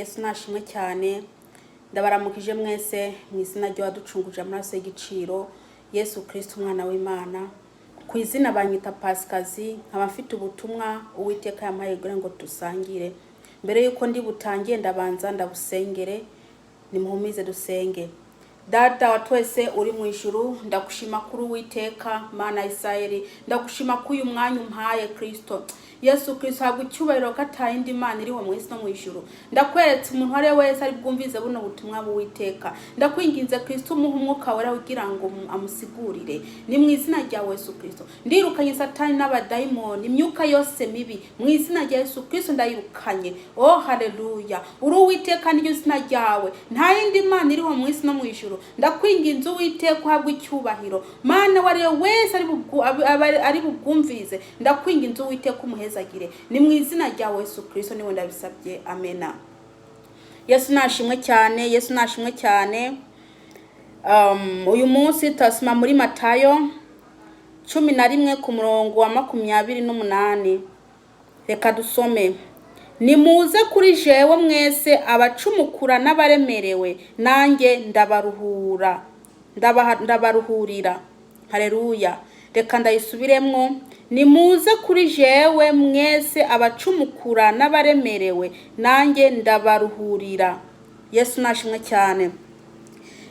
Yesu nashimwe cyane. Ndabaramukije mwese mu izina ry'uwaducunguje amaraso y'igiciro, Yesu Kristo umwana w'Imana. Ku izina banyita Pasikazi, nkaba mfite ubutumwa Uwiteka yampaye kugira ngo dusangire. Mbere y'uko ndi butangiye, ndabanza ndabusengere. Nimuhumize dusenge. Data wa twese uri mu ijuru, ndagushima kuri Uwiteka Mana ya Isirayeli, ndagushima ko uyu mwanya umpaye. Kristo Yesu Kristo, habwa icyubahiro ko atayindi Mana iriho mu isi no mu ijuru. Ndakweretse umuntu uwo ari we wese ari bwumvize buno butumwa bw'Uwiteka. Ndakwinginze Kristo, umuhe Umwuka Wera kugira ngo amusigurire. Ni mu izina rya Yesu Kristo. Ndirukanye Satani n'abadayimoni, imyuka yose mibi, mu izina rya Yesu Kristo ndayirukanye. Oh haleluya! Uri Uwiteka, niryo zina ryawe, nta yindi Mana iriho mu isi no mu ijuru. Ndakwinginze Uwiteka, uhabwe icyubahiro. Mana, uwo ari we wese ari bubwumvirize, ndakwinginze Uwiteka, umuhezagire. Ni mu izina rya Yesu Kristo niwe ndabisabye, amena. Yesu nashimwe cyane, Yesu nashimwe cyane. Uyu munsi turasoma muri Matayo 11 ku murongo wa 28. Reka dusome. Nimuze kuri jewe mwese abacumukura n'abaremerewe, nanjye ndabaruhura, ndabaruhurira. Haleluya! Reka ndayisubiremwo. Nimuze kuri jewe mwese abacumukura n'abaremerewe, nanjye ndabaruhurira. Yesu nashimwe cyane.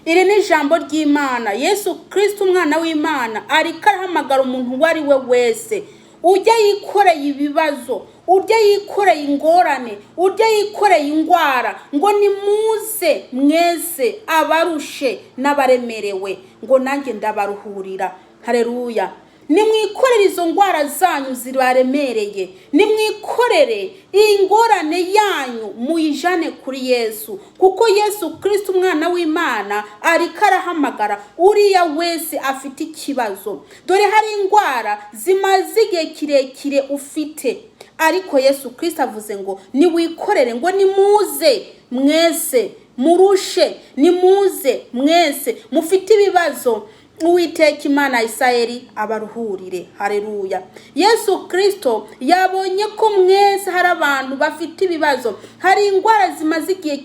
Iri ni ijambo ry'Imana. Yesu Kristo umwana w'Imana ariko arahamagara umuntu uwo ari we wese ujya yikoreye ibibazo, ujya yikoreye ingorane, ujya yikoreye indwara, ngo nimuze mwese abarushe n'abaremerewe, ngo nanjye ndabaruhurira. Hareruya! Nimwikorere izo ndwara zanyu zibaremereye, nimwikorere iyi ngorane yanyu, muyijane kuri Yesu, kuko Yesu Kristo umwana w'Imana ariko arahamagara uriya wese afite ikibazo. Dore hari indwara zimaze igihe kirekire ufite, ariko Yesu Kristo avuze ngo niwikorere, ngo nimuze mwese murushe, nimuze mwese mufite ibibazo, Uwiteka Imana ya Isirayeli abaruhurire. Hareruya! Yesu Kirisito yabonye ko mwese hari abantu bafite ibibazo, hari indwara zimaze igihe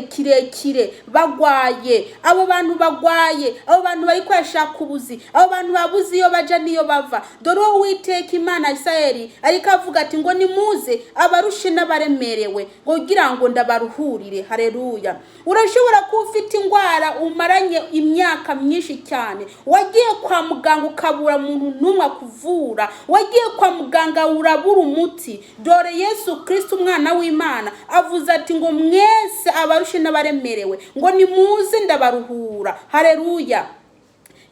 kirekire bagwaye. Abo bantu bagwaye, abo bantu bari kwashaka ubuzi, abo bantu babuze iyo baja n'iyo bava. Dore uwo Uwiteka Imana ya Isirayeli ariko avuga ati ngo nimuze abarushe n'abaremerewe, ngo kugira ngo ndabaruhurire. Hareruya! Urashobora kuba ufite indwara umaranye imyaka myinshi cyane, wagiye kwa muganga ukabura umuntu n'umwe akuvura, wagiye kwa muganga urabura umuti. Dore Yesu Kirisito umwana w'Imana avuze ati ngo mwese abarushe n'abaremerewe, ngo nimuze ndabaruhura. Hareruya!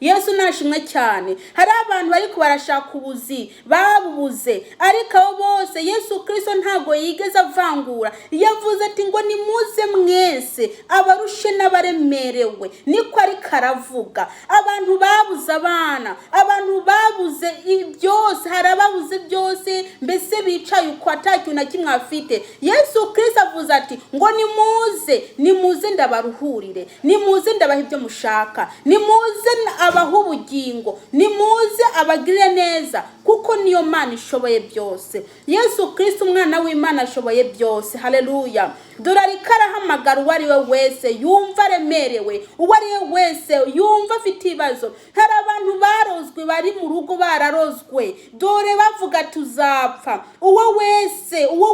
Yesu nashimwe cyane. Hari abantu bari barashaka ubuzi babubuze, ariko abo bose Yesu Kirisito ntabwo yigeze avangura. Yavuze ati ngo nimuze mwese abarushe n'abaremerewe, niko ariko aravuga. Abantu babuze abana, abantu babuze byose, hari ababuze byose, mbese bicaye uko ata kintu na kimwe bafite. Yesu Kirisito avuze ati ngo nimuze, nimuze ndabaruhurire, nimuze ndabaha ibyo mushaka, nimuze abaha ubugingo, nimuze abagirire neza, kuko niyo Mana ishoboye byose. Yesu Kirisito umwana w'Imana ashoboye byose. Haleluya! Dore ariko arahamagara uwo ari we wese yumva aremerewe, uwo ari we wese yumva afite ibibazo. Hari abantu barozwe, bari mu rugo bararozwe, dore bavuga tuzapfa. Uwo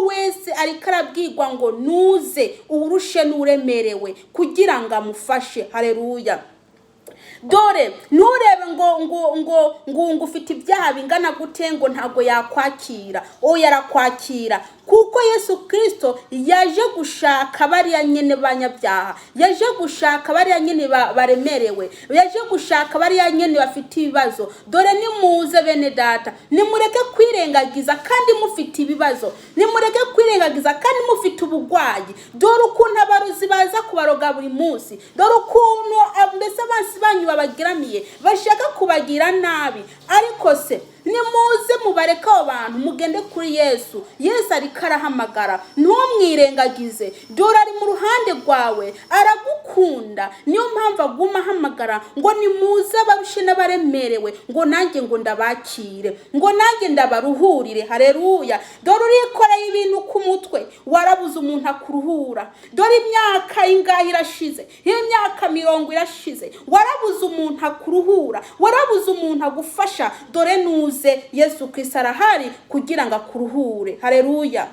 wese ariko arabwirwa ngo nuze uwurushe n'uremerewe kugira ngo amufashe. Haleluya! Dore nturebe ngo ufite ibyaha bingana gute, ngo ntabwo yakwakira. Oya, arakwakira, kuko Yesu Kirisito yaje gushaka bariya nyine banyabyaha, yaje gushaka bariya nyine baremerewe, yaje gushaka bariya nyine bafite ibibazo. Dore nimuze bene data, nimureke kwirengagiza kandi mufite ibibazo, nimureke kwirengagiza kandi mufite ubugwayi. Dore ukuntu abarozi baza kubaroga buri munsi, dore ukuntu mbese abansi banyu babagiramiye, bashaka kubagira nabi. Ariko se Nimuze mubareke abo bantu, mugende kuri Yesu. Yesu ariko arahamagara, ntumwirengagize. Dore ari mu ruhande rwawe, aragukunda. Niyo mpamvu aguma ahamagara ngo nimuze abarushe n'abaremerewe, ngo nanjye ngo ndabakire, ngo nanjye ndabaruhurire. Hareruya! Dore urikoreye ibintu ku mutwe, warabuze umuntu akuruhura. Dore imyaka ingahe irashize, imyaka 40 irashize, warabuze umuntu akuruhura, warabuze umuntu agufasha. Dore nuze, Yesu Kristo arahari kugira ngo akuruhure. Hareruya!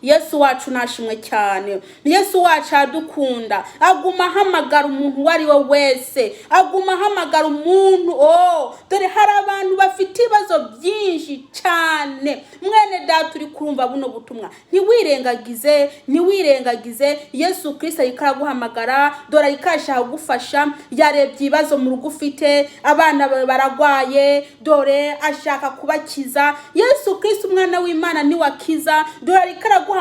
Yesu wacu nashimwe cyane. Yesu wacu aradukunda, aguma ahamagara umuntu uwo ari we wese, aguma ahamagara umuntu. Oh, dore hari abantu bafite ibibazo byinshi cyane. Mwene data uri kurumva buno butumwa, ntiwirengagize, ntiwirengagize. Yesu Kristo ariko araguhamagara. Dore ariko arashaka kugufasha. Yarebye ibibazo mu rugo ufite, abana bawe baragwaye, dore ashaka kubakiza. Yesu Kristo umwana w'Imana niwe akiza. Dore ariko araguhamagara.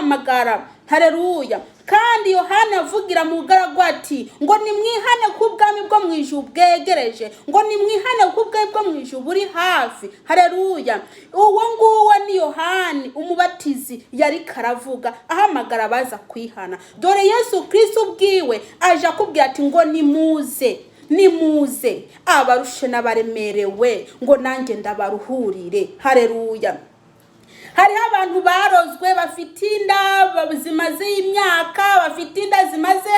Hareruya! Kandi Yohana avugira mu bugaragu ati ngo nimwihane kuko ubwami bwo mu ijuru bwegereje, ngo nimwihane kuko ubwami bwo mu ijuru buri hafi. Hareruya! Uwo nguwo ni Yohani Umubatizi yari karavuga, ahamagara abaza kwihana. Dore Yesu Kristo ubwiwe aje akubwira ati ngo nimuze, nimuze abarushe n'abaremerewe, ngo nanjye ndabaruhurire. Hareruya! Hariho abantu barozwe, bafite inda zimaze imyaka, bafite inda zimaze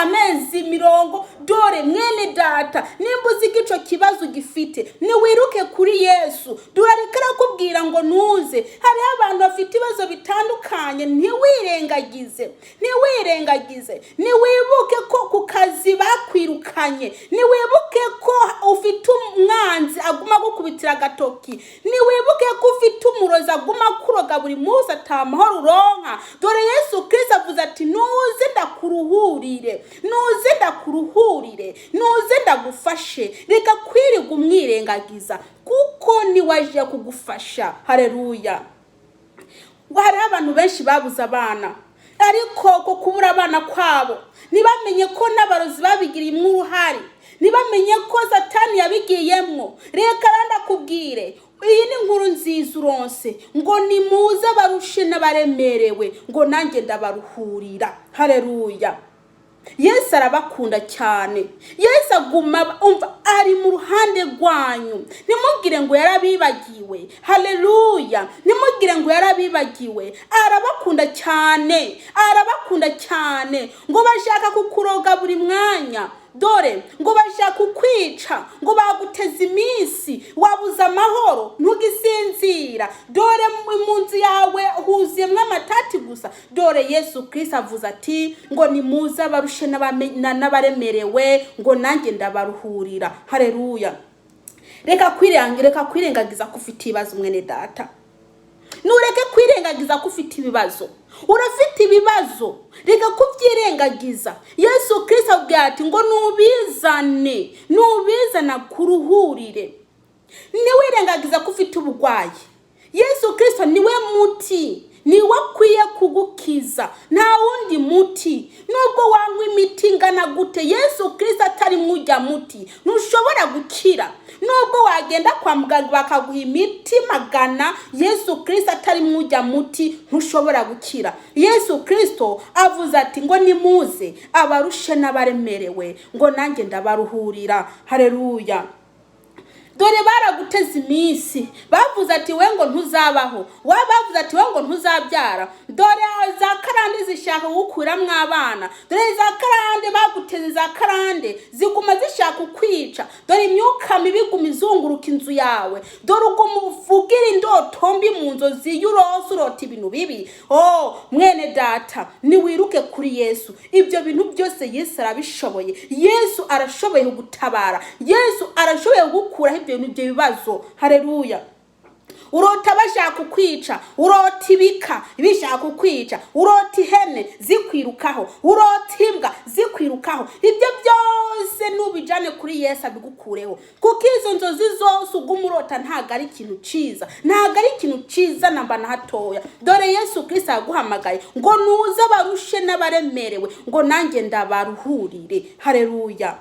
amezi 40. Dore mwene data, nimba uzi ko icyo kibazo ugifite, niwiruke kuri Yesu. Dore ariko arakubwira ngo nuze. Hariho abantu bafite ibibazo bitandukanye, ntiwirengagize, ntiwirengagize. Niwibuke ko ku kazi bakwirukanye, niwibuke ko ufite umwanzi aguma agukubitira agatoki, niwibuke ko ufite umurozi aguma akuroga buri munsi, ata amahoro uronka. Dore Yesu Kristo avuze ati nuze ndakuruhurire, nuze ndakuruhurire, nuze ndagufashe. Reka kwirirwa umwirengagiza, kuko niwe aje kugufasha. Hareruya! Hariho abantu benshi babuze abana, ariko ko kubura abana kwabo ntibamenye ko n'abarozi babigiriyemo uruhare, ntibamenye ko Satani yabigiyemwo. Reka ndakubwire, iyi ni inkuru nziza uronse, ngo nimuze abarushe n'abaremerewe, ngo nanjye ndabaruhurira. Hareruya! Yesu arabakunda cyane. Yesu aguma umva ari mu ruhande rwanyu. Ntimugire ngo yarabibagiwe. Haleluya! Ntimugire ngo yarabibagiwe. Arabakunda cyane, arabakunda cyane. Ngo bashaka kukuroga buri mwanya, dore ngo bashaka kukwica, ngo baguteze iminsi, wabuze amahoro, ntugisinzira. Dore mu nzu yawe huzuyemo amatati gusa. Dore Yesu Kristo avuze ati ngo nimuze abarushe n'abaremerewe, ngo nanjye ndabaruhurira. Hareruya! Reka kwirengagiza ko ufite ibibazo. Mwene data, nureke kwirengagiza ko ufite ibibazo. Urafite ibibazo, reka kubyirengagiza. Yesu Kristo abwira ati ngo nubizane, nubizana kuruhurire. Ntiwirengagiza ko ufite uburwayi. Yesu Kristo niwe muti, niwe akwiye kugukiza, nta wundi muti. Nubwo wanywa imiti ingana gute, Yesu Kristo atari mujya muti, ntushobora gukira. Nubwo wagenda kwa muganga bakaguha imiti 100, Yesu Kristo atari mujya muti, ntushobora gukira. Yesu Kristo avuze ati ngo nimuze abarushe n'abaremerewe, ngo nanjye ndabaruhurira. Hareruya! Dore baraguteze iminsi, bavuze ati we ngo ntuzabaho, wa bavuze ati we ngo ntuzabyara. Dore za karande zishaka kugukuramo abana. Dore za karande baguteze, za karande ziguma zishaka kukwica. Dore imyuka mibi iguma izunguruka inzu yawe. Dore uguma uvugira indoto mbi mu nzozi, iyo urose urota ibintu bibi. Oh mwene data, niwiruke kuri Yesu. Ibyo bintu byose Yesu arabishoboye. Yesu arashoboye kugutabara, Yesu arashoboye kugukuraho ibyo bintu, ibyo bibazo. Hareruya! Urota bashaka kukwica, urota ibika bishaka kukwica, urota ihene zikwirukaho, urota imbwa zikwirukaho. Ibyo byose nubijane kuri Yesu abigukureho, kuko izo nzozi zose uguma urota ntabwo ari ikintu ciza, ntabwo ari ikintu ciza namba na hatoya. Dore Yesu Kristo yaguhamagaye ngo nuze abarushe n'abaremerewe, ngo nanjye ndabaruhurire. Hareruya!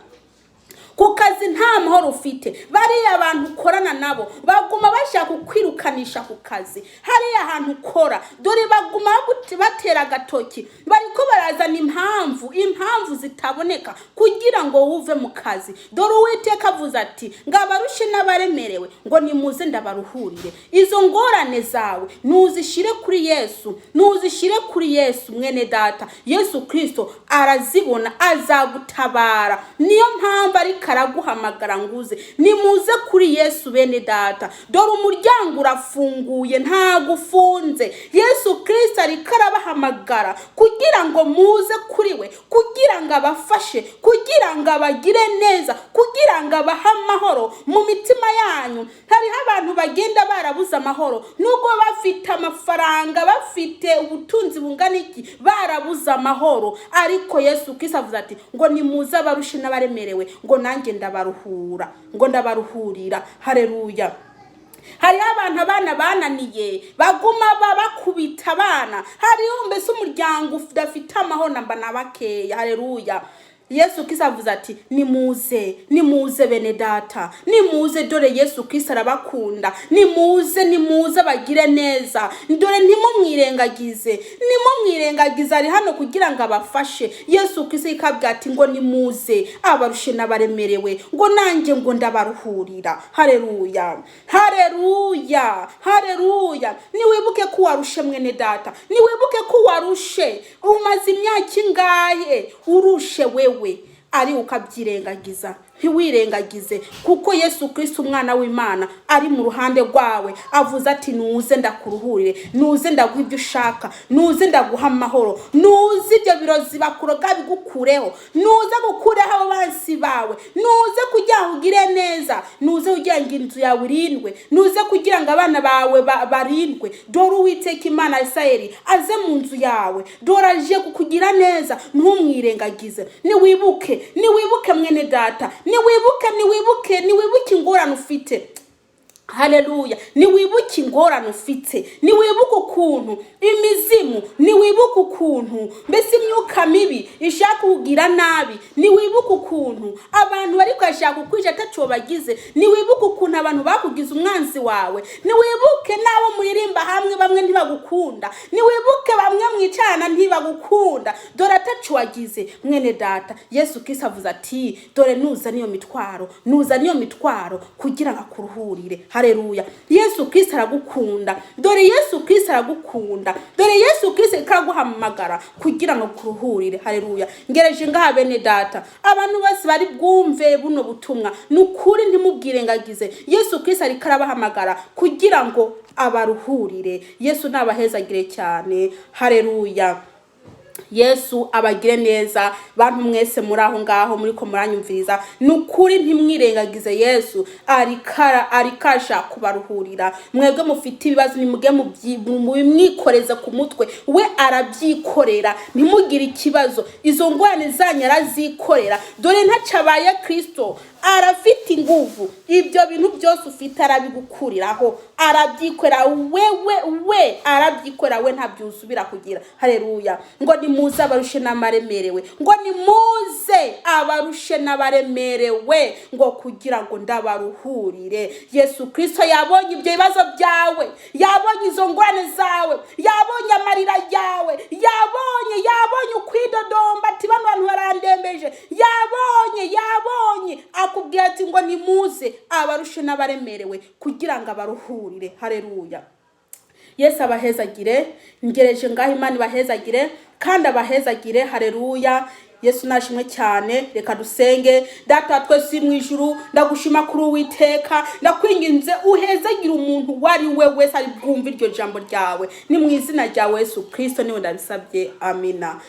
Ku kazi nta mahoro ufite. Bariya bantu ukorana nabo baguma bashaka kukwirukanisha ku kazi. Hariya hantu ukora, dore baguma batera agatoki, bariko barazana impamvu zitaboneka kugira ngo wuve mu kazi. Dore Uwiteka avuze ati ngo abarushe n'abaremerewe, ngo nimuze ndabaruhurire. Izo ngorane zawe nuzishyire kuri Yesu, nuzishyire kuri Yesu, mwene data. Yesu Kirisito arazibona, azagutabara. Niyo mpamvu ariko araguhamagara ngo uze. Nimuze kuri Yesu, bene data. Dore umuryango urafunguye, ntago ufunze. Yesu Kirisito ariko arabahamagara kugira ngo muze kuri we, kugira ngo abafashe, kugira ngo abagire neza, kugira ngo abahe amahoro mu mitima yanyu. Hariho abantu bagenda barabuze amahoro, nubwo bafite amafaranga, bafite ubutunzi bungana iki, barabuze amahoro. Ariko Yesu Kristo avuze ati ngo nimuze abarushe n'abaremerewe, ngo nanjye ndabaruhura, ngo ndabaruhurira. Hareruya. Hariho abantu abana bananiye, baguma bakubita abana. Hariho mbese umuryango udafite amahoro namba na bakeya. Hareruya. Yesu Kristo avuze ati nimuze, nimuze bene data, nimuze. Dore Yesu Kristo arabakunda. Nimuze, nimuze bagire neza. Dore ntimumwirengagize, ntimumwirengagize. Ari hano kugira ngo abafashe. Yesu Kristo ikabwira ati ngo nimuze abarushe n'abaremerewe, ngo nanjye ngo ndabaruhurira. Hareruya, hareruya, hareruya. Niwibuke ko warushe, mwene data. Niwibuke ko warushe. Umaze imyaka ingahe urushe wewe, ari ukabyirengagiza? Ntiwirengagize, kuko Yesu Kristo umwana w'Imana ari mu ruhande rwawe. Avuze ati nuze ndakuruhurire, nuze ndaguha ibyo ushaka, nuze ndaguha amahoro, nuze ibyo birozi bakuroga bigukureho, nuze gukureho abo bansi bawe, nuze kugira ngo ugire neza, nuze kugira ngo inzu yawe irindwe, nuze kugira ngo abana bawe barindwe. Dore Uwiteka Imana ya Isirayeli aze mu nzu yawe. Dore aje kukugira neza, ntumwirengagize. Niwibuke, niwibuke mwene data, niwibuke, niwibuke, niwibuke ingorane ufite. Haleluya. Niwibuke ingorane ufite, niwibuke ukuntu imizimu, niwibuke ukuntu mbese imyuka mibi ishaka kugira nabi, niwibuke ukuntu abantu bari kuyashaka kukwica ataco bagize, niwibuke ukuntu abantu bakugize umwanzi wawe, niwibuke n'abo muririmba hamwe bamwe ntibagukunda, niwibuke bamwe mwicarana ntibagukunda. Dore ataco wagize, mwene data. Yesu Kristo avuze ati dore nuza niyo mitwaro, nuza niyo mitwaro kugira ngo akuruhurire. Hareruya. Yesu Kristo aragukunda. Dore Yesu Kristo aragukunda. Dore Yesu Kristo ikaguhamagara kugira ngo akuruhurire. Hareruya. Ngereje ngaha, bene data. Abantu bose bari bwumve buno butumwa, ni ukuri ntimubwirengagize. Yesu Kristo ariko arabahamagara kugira ngo abaruhurire. Yesu nabahezagire cyane. Hareruya. Yesu abagire neza, bantu mwese muri aho ngaho muri ko muranyumviriza. Ni ukuri ntimwirengagize Yesu, arikasha kubaruhurira. Mwebwe mufite ibibazo, nimuge mubimwikoreza ku mutwe, we arabyikorera. Ntimugire ikibazo, izo ngorane zanyu arazikorera. Dore ntacabaye, Kristo arafite inguvu. Ibyo bintu byose ufite arabigukuriraho, arabyikorera. Wewe we arabyikorera, we ntabyo usubira kugira. Hareruya. Ngo nimuze abarushe n'abaremerewe, ngo nimuze abarushe n'abaremerewe, ngo kugira ngo ndabaruhurire. Yesu Kristo yabonye ibyo bibazo byawe, yabonye izo ngorane zawe, yabonye amarira yawe, yabonye ukwidodomba ati bano bantu barandembeje. Yabonye akubwira ati ngo nimuze abarushe n'abaremerewe kugira ngo abaruhurire. Hareruya. Yesu abahezagire. Ngereje ngaho. Imana ibahezagire kandi abahezagire. Hareruya. Yesu nashimwe cyane. Reka dusenge. Data twese mu ijuru, ndagushima kuri Uwiteka. Ndakwinginze uhezagire umuntu uwo ari we wese ari bwumve iryo jambo ryawe. Ni mu izina rya Yesu Kristo niwe ndabisabye, amina.